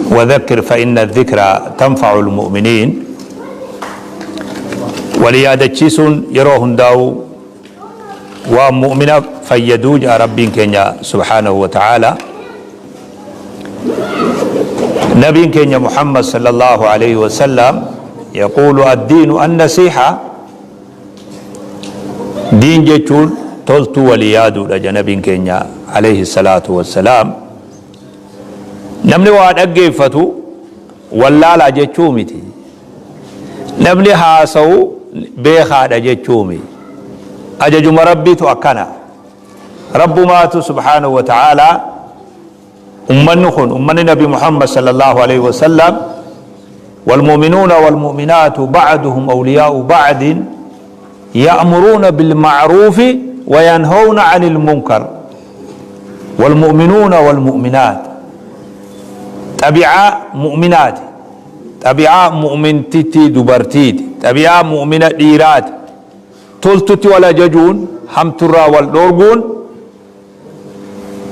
وذكر فإن الذكرى تنفع المؤمنين. Wal yaadachiisuun yeroo hundaa'u waan mu'mina fayyaduu jedha Rabbiin keenya subhaanahu wa ta'aala. Nabiin keenya Muhammad sallallahu alayhi wa sallam yaquulu addiinu annasiiha, diin jechuun toltuu walii yaaduudha jedha nabiin keenya alayhi salaatu wassalaam. Namni waa dhaggeeffatu wallaalaa jechuu miti. Namni haasawu beekaadha jechuu miti. Ajajuma Rabbiitu akkana. Rabbumaatu subhaanahu wa ta'aalaa ummanni kun ummanni Nabi Muhammad sallallahu alaihi wasallam والمؤمنون والمؤمنات بعضهم أولياء بعض يأمرون بالمعروف وينهون عن المنكر. والمؤمنون والمؤمنات xabi'aa mu'minaati, xabi'aa mu'mintittii dubartiiti, xabi'aa mu'mina dhiiraati. Toltutti wal ajajuun, hamturraa wal dhoorguun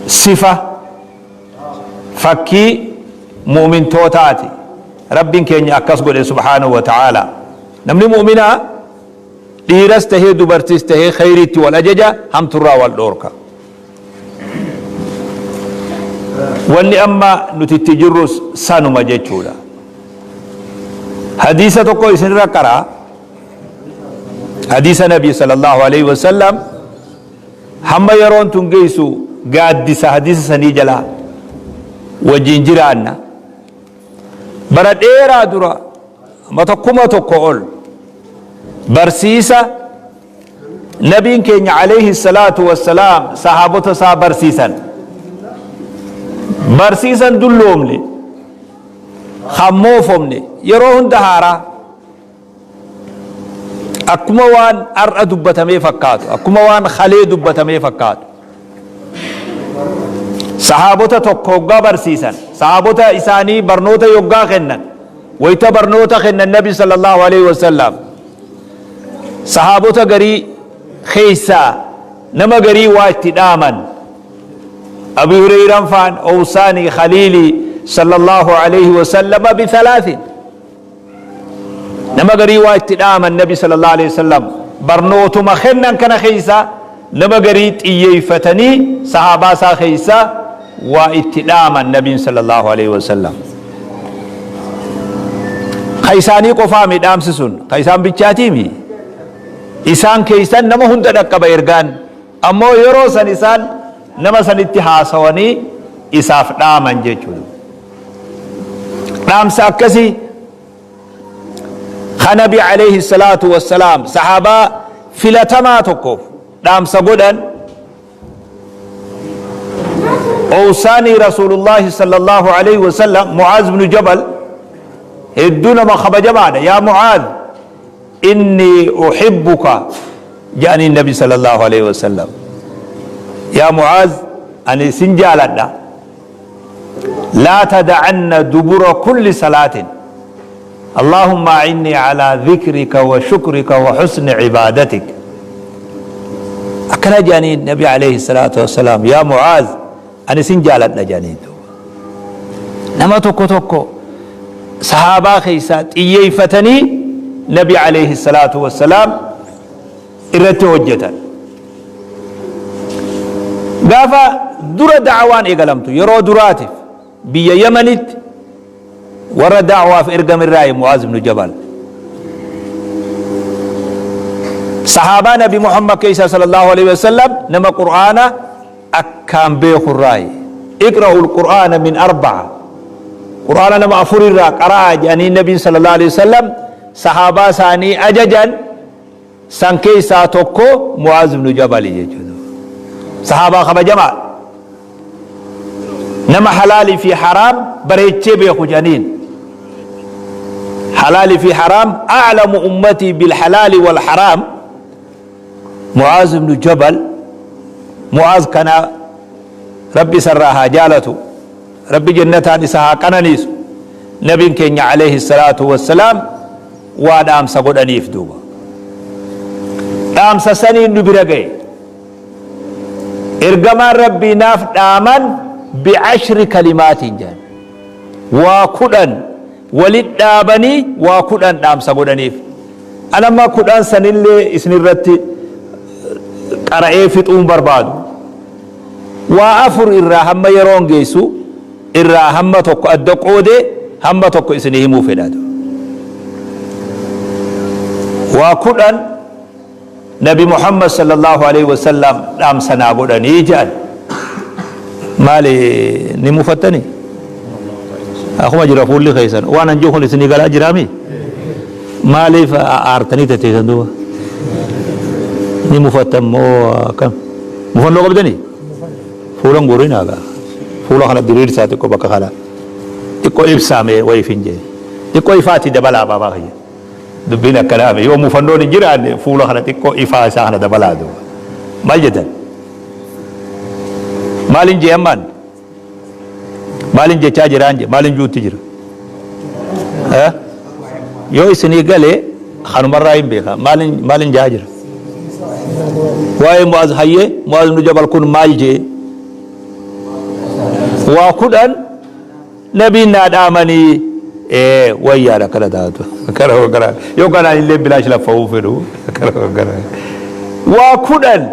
sifa fakkii mu'mintootaati. Rabbiin keenya akkas godhe subhaanahu wa ta'aala. Namni mu'minaa dhiiras tahee dubartis tahee khayriitti wal ajaja, hamturraa wal dhoorka. Wanni amma nuti itti jirrus sanuma jechuudha. Hadiisa tokko isinirra qaraa. Hadiisa Nabii sallallahu alaihi wasallam hamma yeroon tun geessu gaaddisa hadiisa sanii jalaa wajjin jiraanna. Bara dheeraa dura mata 1000 ol barsiisa Nabiin keenya alayhi salaatu wassalaam sahaabota isaa barsiisan. Barsiisan dulloomne, kan moofomne, yeroo hunda haaraa. Akkuma waan har'a dubbatamee fakkaatu, akkuma waan kalee dubbatamee fakkaatu. Sahaabota tokko hoggaa barsiisan, sahaabota isaanii barnoota yoggaa kennan, wayita barnoota kennan Nabi sallallahu alaihi wasallam sahaabota garii keessaa nama garii waa itti dhaaman. Abu Hurayraan faan أوصاني خليلي صلى الله عليه وسلم بثلاث. Nama garii waa itti dhaaman Nabi sallallahu alaihi wasallam. Barnootuma kennan kana keessa nama garii xiyyeeffatanii sahaabaa isaa keessa waa itti dhaaman Nabiin sallallahu alaihi wasallam. Ka isaanii qofaa mi dhaamsi sun? Ka isaan bichaatiimi? Isaan keessan nama hunda dhaqqaba ergaan. Ammoo yeroo san isaan nama sanitti haasawanii isaaf dhaaman jechuudha. Dhaamsa akkasii ka Nabi alayhi salaatu wassalaam sahaabaa filatamaa tokkoof dhaamsa godhan. أوصاني رسول الله صلى الله عليه وسلم معاذ بن جبل hedduu nama kabajamaadha. يا معاذ إني أحبك jedhanii Nabi صلى الله عليه وسلم. Yaa Mucaaz, ani sin jaaladha. لا تدعن دبر كل صلاة اللهم أعني على ذكرك وشكرك وحسن عبادتك. Akkana jedhanii Nabi عليه الصلاة والسلام. Yaa Mucaaz, ani sin jaaladha jedhanii. Nama tokko tokko sahaabaa keessaa xiyyeeffatanii Nabi عليه الصلاة والسلام irratti hojjetan. Gaafa dura da'awaan eegalamtu yeroo duraatiif biyya Yamanitti warra da'awaaf ergamirraa Mu'aaz ibnu Jabal. Sahaabaa Nabi Muhammad keessa صلى الله عليه وسلم nama Qur'aana akkaan beekurraayi. اقرأوا القرآن من أربعة. Qur'aana nama afurirraa qara'aa jedhanii Nabiin صلى الله عليه وسلم sahaabaa isaanii ajajan. San keessaa tokko Mu'aaz ibnu Jabali jechuudha. Sahaabaa kabajamaa. Nama halaalii fi haraam bareechee beeku jedhaniin. Halaalii fi haraam, أعلم أمتي بالحلال والحرام Mu'aaz ibnu Jabal. Mu'aaz kana Rabbi isarraa haa jaalatu. Rabbi jannataan isa haa qananiisu. Nabiin keenya عليه الصلاة والسلام waa dhaamsa godhaniif duuba. Dhaamsa saniin nu bira ga'e. Ergamaan Rabbii naaf dhaaman بعشر كلمات jedhan. Waa 10 walit dhaabanii waa 10 dhaamsa godhaniif. An amma 10 sanillee isinirratti qara'ee fixuu hin barbaadu. Waa 4 irraa hamma yeroon geessu irraa hamma tokko adda qoodee hamma tokko isinii himuu fedha. Waa 10 Nabi Muhammad sallallahu alaihi wasallam dhaamsa naa godhanii jedhan. Maali ni mufattanii? Akkuma jira fuulli keessan. Waan an jiru kun isinii galaa jiraami? Maaliif aartanii tetteessan duuba? Ni mufattan moo akkam? Mufannoo qabdanii? Fuula hin guurinaa gaa. Fuula kana diriirsaa xiqqoo bakka kana. Xiqqoo ibsaa mee wayiif hin jee. Xiqqoo ifaati dabalaa baabaa kiyya. Dubbiin akkanaami. Yoo mufannoon hin jiraanne fuula kana xiqqoo ifaa isaa kana dabalaa duuba. Maal jettan? Maalin jee ammaan? Maalin jechaa jiraan jee? Maalin juutti jira? Eh? Yoo isinii gale kanumarraa hin beeka. Maalin maalin jaa jira? Waa'ee Mu'aaz hayyee Mu'aaz ibn Jabal kun maal jee? Waa 10 Nabiin naa dhaamanii ee wayyaadha akkana taatu akkana akkana yoo kanaan illee bilaash laffa'uu fedhu akkana akkana waa 10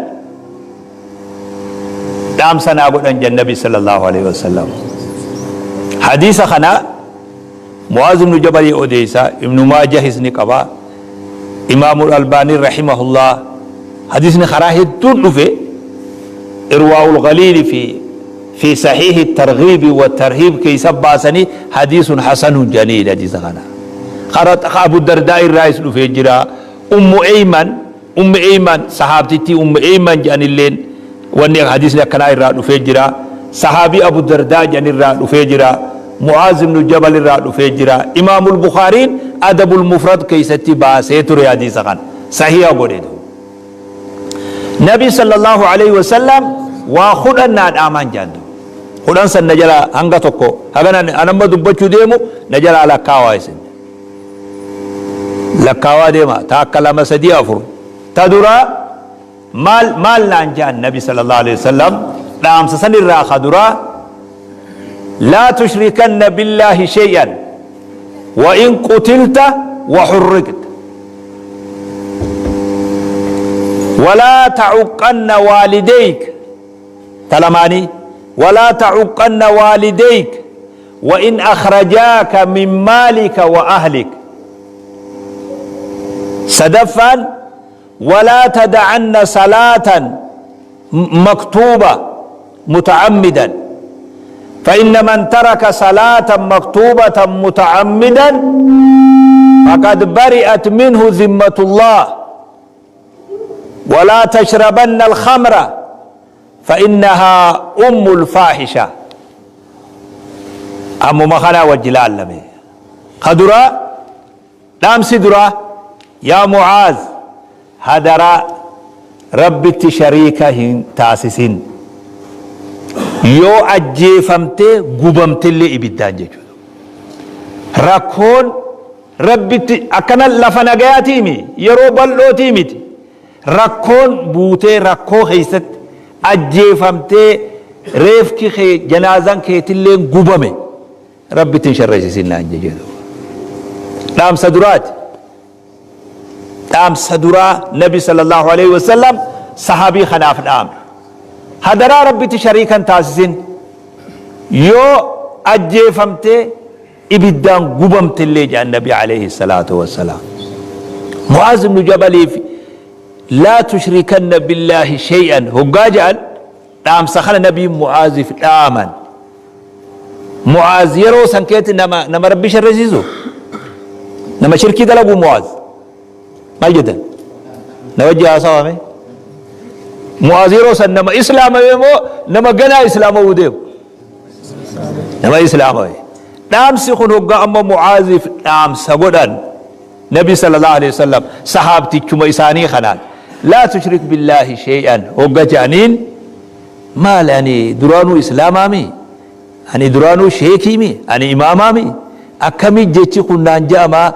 dhaamsa naa godhan jedhan nabi sallallahu alaihi wasallam. Hadiisa kana Mu'aaz ibnu Jabalii odeessa, Ibnu Maajahis ni qaba, Imaamul Albaanii rahimahullah hadiisni karaa hedduun dhufe Irwaa'ul Galiili fi fi sahiihi targhiibi wa tarhiib keeysa baasanii hadiisun hasanun jedhanii hadiisa kana. Kara Abu Dardaa irraayis dhufee jira. Ummu Eyman, Ummu Eyman sahaabtittii Ummu Eyman jedhanilleen wanni hadiisni akkanaa irraa dhufee jira. Sahaabii Abu Dardaa jedhan irraa dhufee jira. Mu'aaz ibnu Jabal irraa dhufee jira. Imaamul Bukhaariin Adabul Mufrad keeysatti baasee ture hadiisa kana. Sahiiha godhe duuba. Nabi sallallahu aleyhi wa sallam waa 10 naa dhaamaan jaan duuba. 10 san na jalaa hanga tokko hagan an an amma dubbachuu deemu na jalaa lakkaawaa isin. Lakkaawaa deema taakka 2 3 4 ta duraa maal maal naan jaan Nabi sallallahu aleyhi wa sallam dhaamsa san irraa ka duraa laa tushrikanna billaahi shay'an wa in qutilta wa hurriqta. Walaa tacuqqanna waalideyk ta lamaanii walaa tacuqqanna waalideyk wa in akhrajaaka min maalika wa ahlik. Sadaffaan walaa tadacanna salaatan maktuuba mutacammidan fa-inna man taraka salaatan maktuubatan mutacammidan faqad bari'at minhu zimmatullah walaa tashrabanna alkhamra fa-innahaa ummul faahisha. Ammuma kanaa wajji laallame. Ka duraa Dhaamsi duraa, Yaa Mu'aaz! Hadaraa Rabbitti shariika hin taasisin. Yoo ajjeefamtee gubamtellee ibiddaan jechuudha. Rakkoon Rabbitti akkana lafa nagayaatii yeroo bal'ootii miti. Rakkoon buutee rakkoo keessatti ajjeefamtee reefki kee janaazaan keetilleen gubame. Rabbitti hin sharreessisin naan jedhe duuba. Dhaamsa duraati. Dhaamsa duraa Nabi sallallahu alaihi wasallam sahabii kanaaf dhaame. Hadaraa Rabbitti shariika hin taasisin. Yoo ajjeefamtee ibiddaan gubamtellee jedhan Nabi alaihi salaatu wassalaam. Mu'aaz ibnu Jabaliif laa tushrikanna billaahi shay'an hoggaa jedhan dhaamsa kana Nabiin Mu'aaziif dhaaman. Mu'aaz yeroo san keessatti nama nama Rabbi sharrisiisu? Nama shirkii dalagu Mu'aaz? Maal jettan? Na wajji haasawaa mee? Mu'aaz yeroo san nama islaamame moo nama ganaa islaamawuu deemu? Nama islaamame. Dhaamsi kun hoggaa amma Mu'aaziif dhaamsa godhan Nabi sallallahu alaihi wasallam sahaabtichuma isaanii kanaan laa tushrik billaahi shay'an hogga jedhaniin, Maali ani duraanuu islaamaami? Ani duraanuu sheekiimi? Ani imaamaami? Akkami jechi kun naan je'amaa?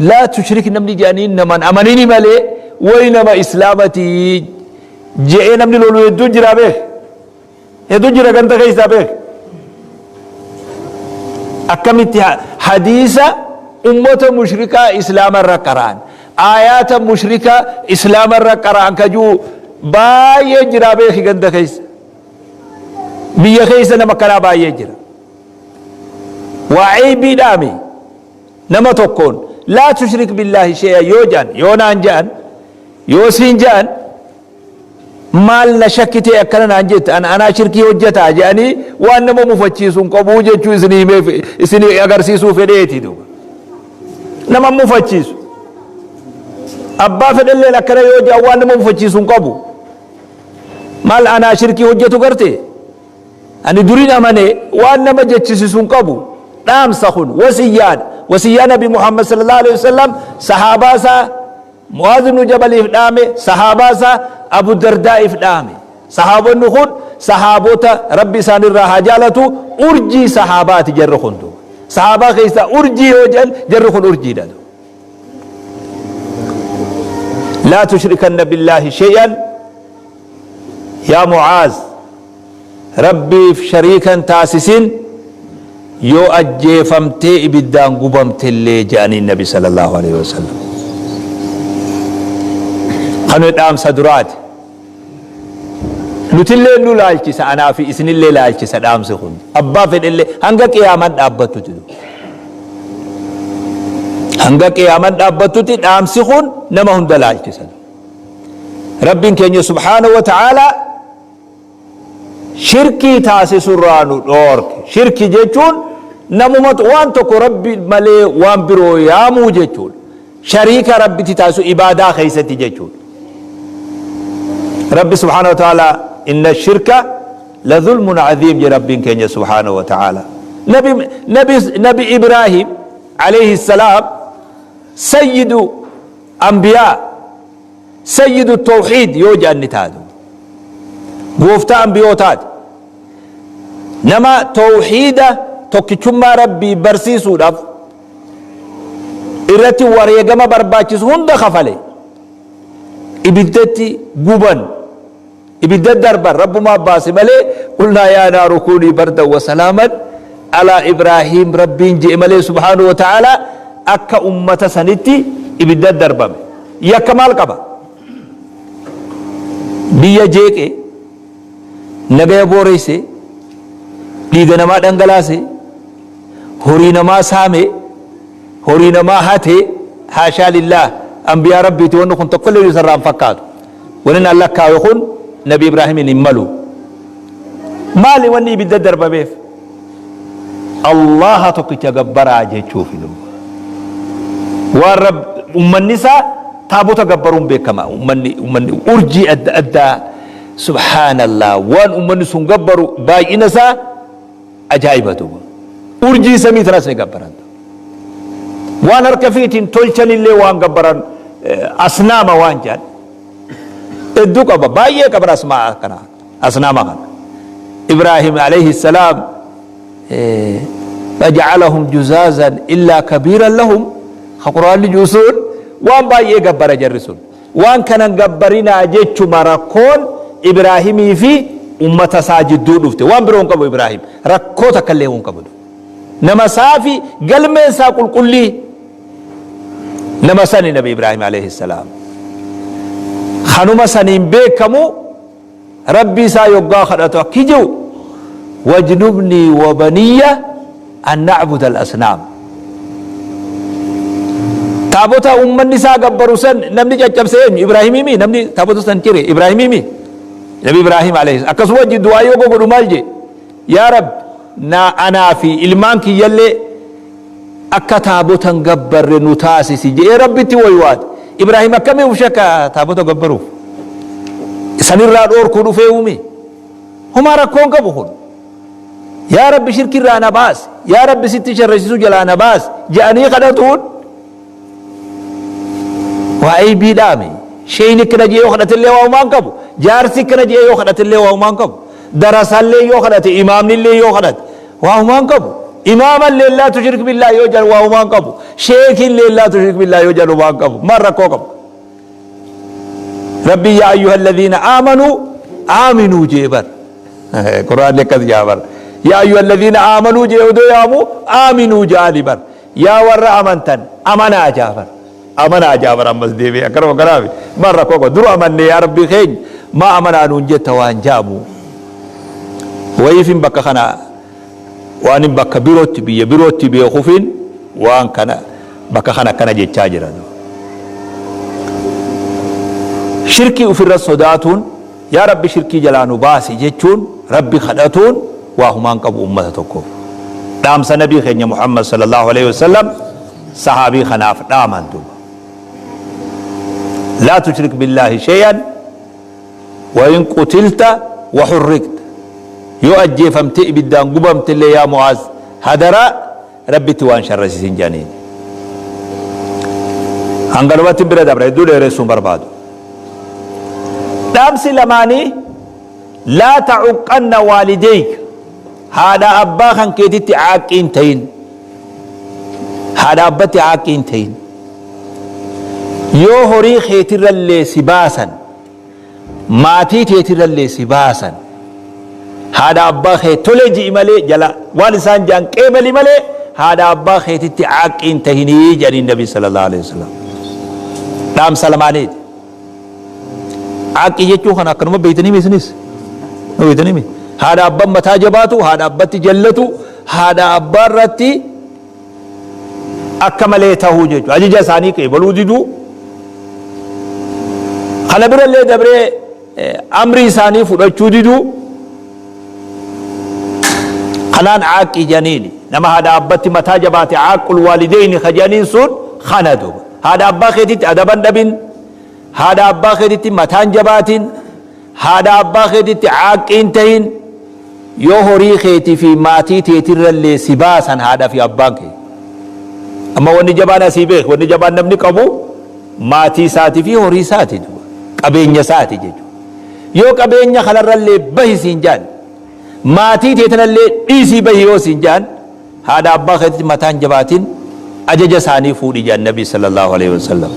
Laa tushrik namni je'aniin naman amanini malee way nama islaamati je'ee namni lolu hedduu jiraa beek. Hedduu jira ganda keessaa beek. Akkamitti hadiisa ummata mushrikaa islaamarra qara'an, aayaata mushrikaa islaamarra qara'an ka jiru baay'ee jira. Beeki, ganda keessa, biyya keessa nama akkanaa baay'ee jira. Waa ceeybiidhaami. Nama tokkoon laa tushrik billaahi shay'an yoo jedhan, yoo naan jedhan, yoo siin jedhan, maal na shakkitee akkana naan jette, anaa shirkii hojjetaa jedhanii waan nama mufachiisu hin qabuu jechuu isinii himeef, isinii agarsiisuu fedheeti. Duuba nama mufachiisu, abbaa fedhelleen akkana yoo jedhan waan nama mufachiisu hin qabu. Maal anaa shirkii hojjetu garte, ani durin amane, waan nama jechisiisu hin qabu. Dhaamsa kun wasiyyaadha. Wasiyyaa Nabi Muhammad sallallahu alaihi wasallam sahaabaa isaa Mu'aaz ibnu Jabaliif dhaame, sahaabaa isaa Abu Dardaa'iif dhaame. Sahaabonni kun sahaabota Rabbi isaanirraa haa jaalatu, urjii sahaabaati jarri kun. Duuba sahaabaa keessaa urjii yoo jedhan, jarri kun urjiidha. Laa tushrikanna billaahi shay'an, yaa Mu'aaz, Rabbiif shariikan taasisin, yoo ajjeefamtee ibiddaan gubamtellee, jedhaniin Nabi sallallahu alaihi wasallam. Kanu dhaamsa duraati. Nutillee nu laalchisa, anaa fi isinillee laalchisa dhaamsi kun. Abbaa fedhellee hanga qiyaaman dhaabbattuti. Hanga qiyaaman dhaabbattuti dhaamsi kun nama hunda laalchisa. Rabbiin keenya subhaanahu wa ta'aalaa shirkii taasisurraa nu dhoorke. Shirki jechuun namuma waan tokko Rabbi malee waan biroo yaamuu jechuudha. Shariika Rabbitti taasisu ibaadaa keessatti jechuudha. Rabbi subhaanahu wa ta'aalaa inna shirka la zulmun aziim jedhe Rabbiin keenya subhaanahu wa ta'aalaa. Nabi Ibraahim alayhi salaam, sayyidu anbiyaa, sayyidu tawxiid yoo jedhan ni taatu, gooftaa ambiyootaati. Nama tawxiida, tokkichummaa Rabbii barsiisuudhaaf irratti wareegama barbaachisu hunda kafale. Ibiddatti guban, ibidda darban, Rabbumaa baase malee. Qulnaa yaa naaru kuunii bardan wa salaaman alaa Ibraahiim Rabbiin je'e malee subhaanahu wa ta'aalaa akka ummata sanitti ibidda darbame. Yakka maal qaba? Biyya jeeqe, nagaya booreyse, dhiiga namaa dhangalaase, horii namaa saame, horii namaa hate. Haashaa lillaah, anbiyaa Rabbiiti wanni kun tokkollee isarraa hin fakkaatu. Wanni an lakkaawe kun Nabi Ibraahimiin hin malu. Maali wanni ibidda darbameef? Allaha tokkicha gabbaraa jechuufi. Waan rab ummanni isaa taabota gabbaruun beekama. Ummanni urjii adda addaa, subhaanallah, waan ummanni sun gabbaru baay'ina isaa ajaa'iba duuba. Urjii samii tanas ni gabbaran. Waan harka fiitiin tolchanillee waan gabbaran, asnaama waan jedhan hedduu qaba, baay'ee qaban asmaa kana, asnaama kana. Ibraahim alayhi salaam faja'alahum juzaazan illaa kabiiran lahum ka Qur'aanni juusuun waan baay'ee gabbara jarri sun. Waan kanan gabbarinaa jechuma rakkoon Ibraahimii fi ummata isaa jidduu dhufte. Waan biroo hin qabu Ibraahim, rakkoo takka illee hin qabu. Nama saafi, galmeen isaa qulqullii nama sani Nabi Ibraahim alayhi salaam. Kanuma saniin beekamu Rabbi isaa yoggaa kadhatu akki jiru: wajnubnii wa baniyya an na'buda al-asnaam. Taabota ummanni isaa gabbaru san namni caccabse eenyu? Ibraahimimi. Namni taabota san cire Ibraahimimi, Nabi Ibraahim alayhi. Akkasuma wajji du'aa yoo godhu maal jee? Yaa Rabbi, na anaa fi ilmaan kiyyallee akka taabotan gabbarre nu taasisi jedhee Rabbitti waywaate. Ibraahim akkamii uf shakka taabota gabbaruuf? Sanirraa dhoorkuu dhufee uume. Homaa rakkoon qabu kun. Yaa Rabbi, shirkirraa na baasi, yaa Rabbi, sitti sharrasiisuu jalaa na baasi jedhanii kadhatuun waa aybiidhaami. Sheeyni akkana jedhee yoo kadhatellee waa homaan qabu. Jaarsi akkana jedhee yoo kadhatellee waa homaan qabu. Darasaallee yoo kadhate, imaamnillee yoo kadhate waa homaan qabu. Imaamallee laa tushrik billaa yoo jedhan waa homaan qabu. Sheekillee laa tushrik billaa yoo jedhan homaan qabu. Maal rakkoo qabu? Rabbi yaa ayyuha alladhiina aamanuu aaminuu jee bar. Quraanni akkas jaa bar. Yaa ayyuhalladhiina aamanuu jee odoo yaamu aaminuu jaani bar. Yaa warra amantan amanaa jaa bar. Amanaa jaa bar ammas deebi'ee akkanuma kanaafi maal rakkoo qaba dura amannee yaa rabbii keenya maa amanaa nuun jetta waan jaamu wayiifin bakka kana waanin bakka birootti biyya birootti beekufin waan kana bakka kana akkana jechaa jira. Shirkii ufirra sodaatuun Yaa Rabbi shirkii jalaa nu baasi jechuun Rabbi kadhatuun waa humaan qabu ummata tokkoof. Dhaamsa Nabii keenya Muhammad sallallahu aleyhi wasallam sahaabii kanaaf dhaaman duuba. Laa tushrik billaahi shay'an wa in qutilta wa hurriqta. Yoo ajjeefamtee ibiddaan gubamtellee yaa Mu'aaz hadaraa Rabbitti waan sharrasisin jedhaniin. Hanganumattin bira dabra hedduu dheeressuu hin barbaadu. Dhaamsi lamaanii laa tacuqqanna waalideyk haadha abbaa kan keetitti caaqqii hin ta'in. Haadha abbatti caaqqii hin ta'in. Yoo horii keetirrallee si baasan maatii teetirrallee si baasan haadha abbaa kee tole ji'i malee jala waan isaan ja'an qeebali malee haadha abbaa keetitti caaqqii hin tahinii jedhaniin nabi sallallahu alaihi wasallam dhaamsa lamaaniiti caaqqii jechuu kana akkanuma beeytanii mi isinis nu beeytanii mi haadha abbaan mataa jabaatu haadha abbatti jallatu haadha abbaa irratti akka malee tahuu jechuudha. Ajaja isaanii qeebaluu diduu. Kana birallee dabree amrii isaanii fudhachuu diduu. Kanaan caaqqii jedhaniini. Nama haadha abbatti mataa jabaate caaqqul waalideyni ka jedhaniin sun kana duuba. Haadha abbaa keetitti adaban dhabin. Haadha abbaa keetitti mataan jabaatin. Haadha abbaa keetitti caaqqii hin tahin, yoo horii keetii fi maatii teetirrallee si baasan haadha fi abbaan kee. Amma wanni jabaan asii beeki, wanni jabaan namni qabu maatii isaati fi horii isaati duuba. Qabeenya isaati jechuudha. Yoo qabeenya kanarrallee bahi siin jaan, maatii tee tanallee dhiisii bahi yoo siin jaan, haadha abbaa keetitti mataan jabaatin ajaja isaanii fuudhi jaan Nabi sallallahu alaihi wasallam.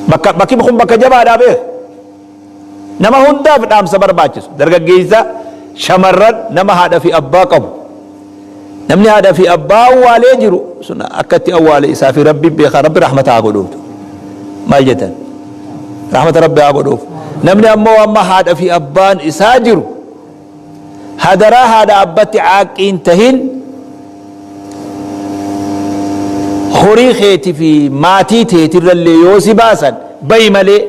Bakka bakki kun bakka jabaadhaa beeki. Nama hundaaf dhaamsa barbaachisu. Dargaggeessa, shamarran, nama haadha fi abbaa qabu. Namni haadha fi abbaa awwaalee jiru sun akka itti awwaale isaa fi Rabbi beeka Rabbi rahmata haa godhuuf. Maal jettan? Rahmata Rabbi haa godhuuf. Namni ammoo amma haadha fi abbaan isaa jiru Hadaraa haadha abbatti caaqqii hin tahin horii keeti fi maatii teetirrallee yoo si baasan bahi malee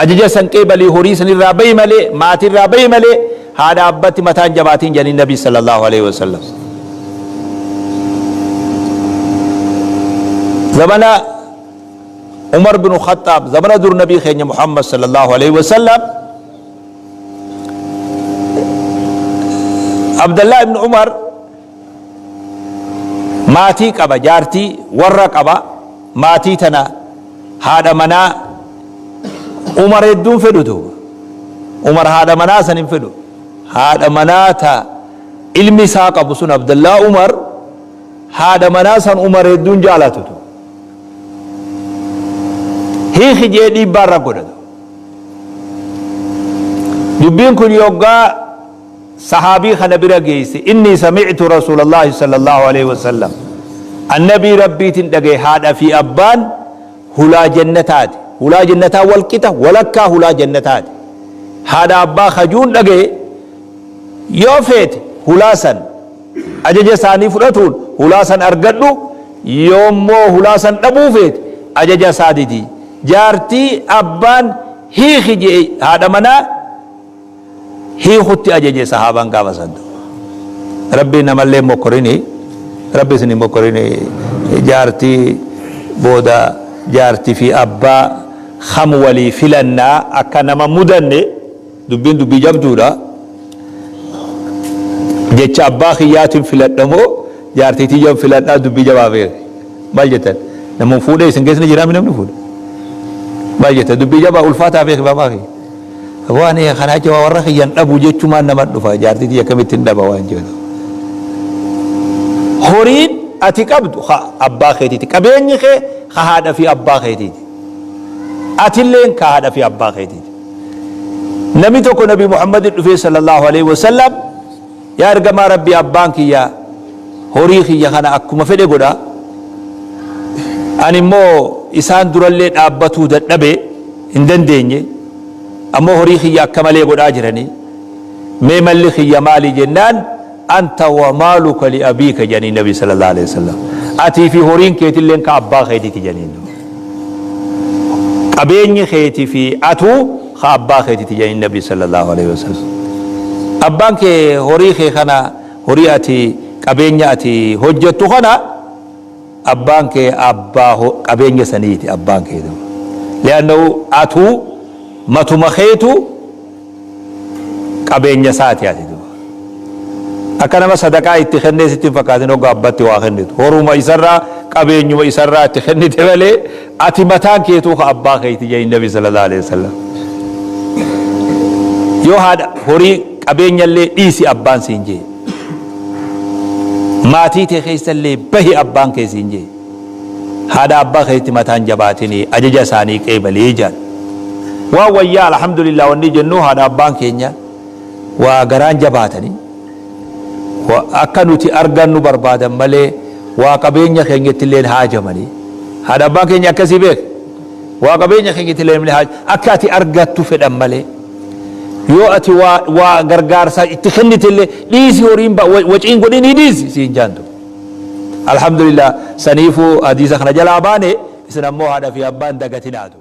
ajaja san qeebalii horii sanirraa bahi malee maatirraa bahi malee haadha abbatti mataan jabaatiin jedhanii nabi sallallahu alaihi wasallam. Zamana Umar bin Khattaab zamana dur nabii keenya Muhammad sallallahu alaihi wasallam Abdallah ibn Umar maatii qaba, jaartii warra qaba, maatii tana haadha manaa Umar hedduun fedhu duuba. Umar haadha manaa san hin fedhu. Haadha manaa ta ilmi isaa qabu sun Abdallah Umar haadha manaa san Umar hedduun jaalatu. Hiiki jee dhiibbaa irra godhatu. Dubbiin kun yoggaa sahaabii kana bira geeyse, Innii sami'tu Rasuulallaahi sallallaahu aleyhi wasallam, an Nabii Rabbiitin dhagaye haadha fi abbaan hulaa jannataati, hulaa jannataa wal qixa, walakkaa hulaa jannataati. Haadha abbaa kajuun dhagaye, yoo feete hulaa san ajaja isaanii fudhatuun hulaa san argadhu, yoommoo hulaa san dhabuu feete ajaja isaa didi. Jaartii abbaan hiiki je'e haadha manaa hiikutti ajaje sahaabaan gaafa san. Rabbi namallee hin mokkorini, Rabbi isin hin mokkorini jaartii booda jaartii fi abbaa kam walii filannaa akka nama mudanne dubbiin dubbii jabduudha. Jecha abbaa kiyyaatiin filadha moo jaartii tiyyan filadhaa dubbii jabaa beeki. Maal jettan? Nama fuudhee isin keessa ni jiraami namni fuudhe? Maal jettan? Dubbii jabaa ulfaataa beeki baabaa kiyya. Waan kana achi warra kiyyan dhabu jechumaan nama dhufa jaartii tiyya akkamittiin dhaba waan jedhu. Horiin ati qabdu ka abbaa keetiiti. Qabeenyi kee ka haadha fi abbaa keetiiti. Atilleen ka haadha fi abbaa keetiiti. Namni tokko Nabi Muhammadin dhufee sallallahu alaihi wasallam Yaa ergamaa Rabbii, abbaan kiyya horii kiyya kana akkuma fedhe godha, ani immoo isaan durallee dhaabbatuu dadhabe, hin dandeenye, ammoo horii kiyya akka malee godhaa jiranii, mee malli kiyya maali jennaan, anta wa maaluka li abiika jedhanii Nabi sallallahu alaihi wasallam. Atii fi horiin keetilleen ka abbaa keetiiti jedhaniin. Qabeenyi keetii fi atuu ka abbaa keetiiti jedhanii Nabi sallallahu alaihi wasallam. Abbaan kee horii kee kana, horii ati qabeenya ati hojjettu kana, abbaan kee abbaa qabeenya saniiti abbaan kee. Li'annahu atuu matuma keetu qabeenya isaati ati duba. Akka nama sadaqaa itti kennee sitti hin fakkaatin. Hoggaa abbatti waa kennitu horuma isarraa, qabeenyuma isarraa itti kennite malee, ati mataan keetuu ka abbaa keeti jedhin Nabi sallallahu alaihi wasallam. Yoo haadha horii qabeenyallee dhiisi abbaan siin jee, maatii tee keessallee bahi abbaan kee siin jee, haadha abbaa keetti mataan jabaatinii ajaja isaanii qeebalii jaan. Waan wayyaa, alhamdulillah, wanni jennu haadha abbaan keenya waa garaan jabaatanii akka nuti argannu barbaadan malee, waa qabeenya keenyatti illee haajamanii. Haadha abbaan keenya akkasii beek, waa qabeenya keenyatti illee akka ati argattu fedhan malee, yoo ati waa gargaarsaa itti kennite illee, dhiisi, horiin waciin godhinii dhiisi siin jaantu. Alhamdulillah, saniifuu hadiisa kana jalaa baane. Isin ammoo haadha fi abbaan dagatinaatu.